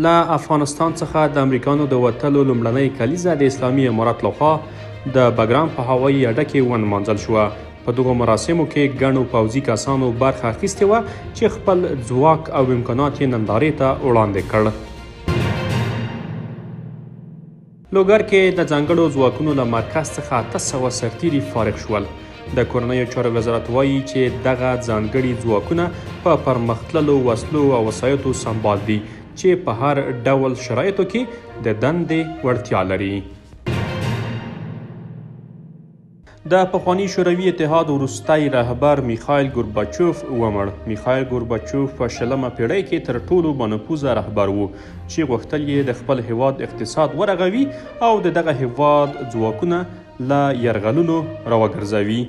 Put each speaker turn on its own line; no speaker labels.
له افغانستان څخه د امریکانو د وتلو لومړنۍ کلیزه د اسلامي امارت لخوا د بګرام په هوایي اډه کې ونمانځل شوه. په دغو مراسمو کې ګڼو پوځي کسانو برخه اخیستې وه چې خپل ځواک او امکانات یې نندارې ته وړاندې کړ. لوګر کې د ځانګړو ځواکونو له مرکز څخه 800 سرتیري فارغ شول. د کورنیو چارو وزارت وایي چې دغه ځانګړي ځواکونه په پرمختللو وسلو او وسایطو سمبال دي چې په هر ډول شرایطو کې د دندې وړتیا لري. د پخواني شوروي اتحاد وروستی رهبر میخایل ګورباچوف ومړ. میخایل ګورباچوف په شلمه پېړۍ کې تر ټولو بانفوذه رهبر و چې غوښتل یې د خپل هېواد اقتصاد ورغوي او د دغه هېواد ځواکونه له یرغلونو راوګرځوي.